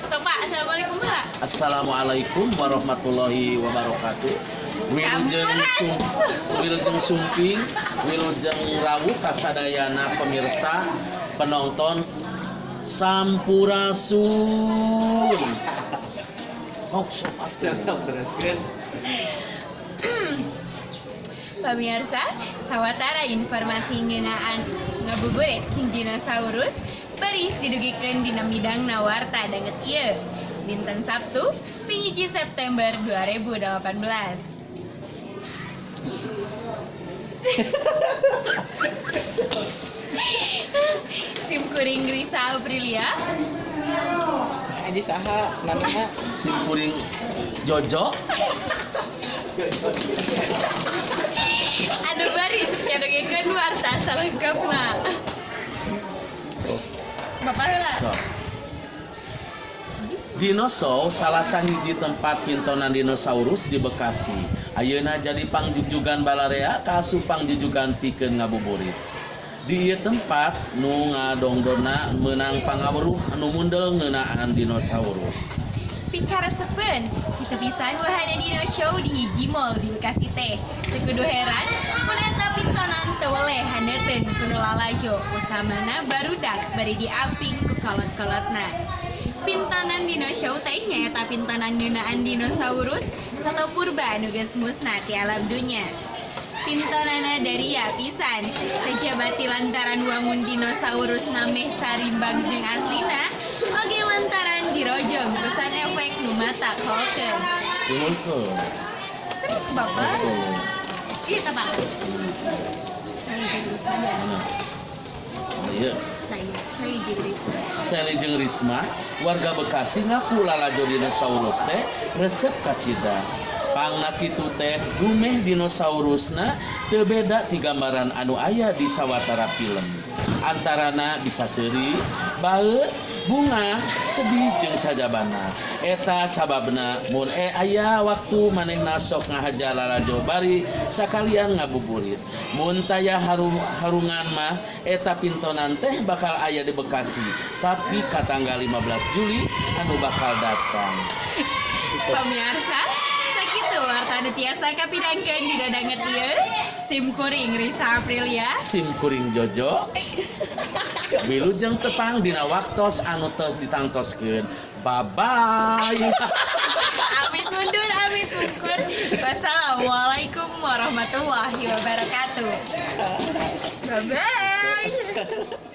Sok Pak, assalamualaikum Pak. Assalamualaikum warahmatullahi wabarakatuh. Wilujeng sumping, wilujeng rawuh kasadayana pemirsa, penonton Sampurasun. Sok sok atuh. Teruskeun. Pemirsa, sawatara informasi ngeunaan ngabuburit jeung dinosaurus baris didugikeun dina midangna warta danget ieu. Dinten Sabtu, 1 September 2018. Sim kuring Risa Aprilia. Aji saha namanya? Sim kuring Jojo. Anu baris nyadugikeun warta salengkapna. Bapak heula. Sok. Dinosaur salah sahiji tempat pintonan dinosaurus di Bekasi. Ayeuna jadi pangjugjugan balarea kaasup pangjujugan pikeun ngabuburit. Di ieu tempat nu ngadongdona meunang pangaweruh anu mundel ngeunaan dinosaurus. Pikaresepeun, kitu pisan wahana dino show di hiji mall di Bekasi teh. Teu kudu heran mun eta pintonan teu weleh handeuteun ku nu lalajo, utamana barudak bari diaping ku kolot-kolotna. Pintonan dino show teh nyaeta pintonan ngeunaan dinosaurus sato purba anu geus musna ti alam dunya. Pintonana daria pisan, sejabati lantaran wangun dinosaurus nameh sarimbang jeung aslina, oge lantaran dirojong pesan efek nu mata holkeun. Nuhunkeun. Terus Bapak? Iya teh Pak. Saya jeung Risma. Mana? Iya. Nah, iya, saya jeung Risma. Sally jeung Risma, warga Bekasi ngaku lalajo dinosaurus teh resep kacida. Pangna kitu teh dumeh dinosaurusna teu beda ti gambaran anu aya di sawatara film. Antarana bisa seuri, baeut, bunga, sedih jeung sajabana. Eta sababna mun aya waktu manehna sok ngahaja lalajo bari sakalian ngabuburit. Mun taya harungan mah eta pintonan teh bakal aya di Bekasi, tapi ka tanggal 15 Juli anu bakal datang. Pemirsa, sakitu warta nu tiasa kapidangkeun dina danget ieu. Sim kuring Risa Aprilia. Sim kuring Jojo. Wilujeng tepang dina waktos anu teu ditangtoskeun. Bye bye. Amit mundur, amit mungkur. Wassalamualaikum warahmatullahi wabarakatuh. Bye bye.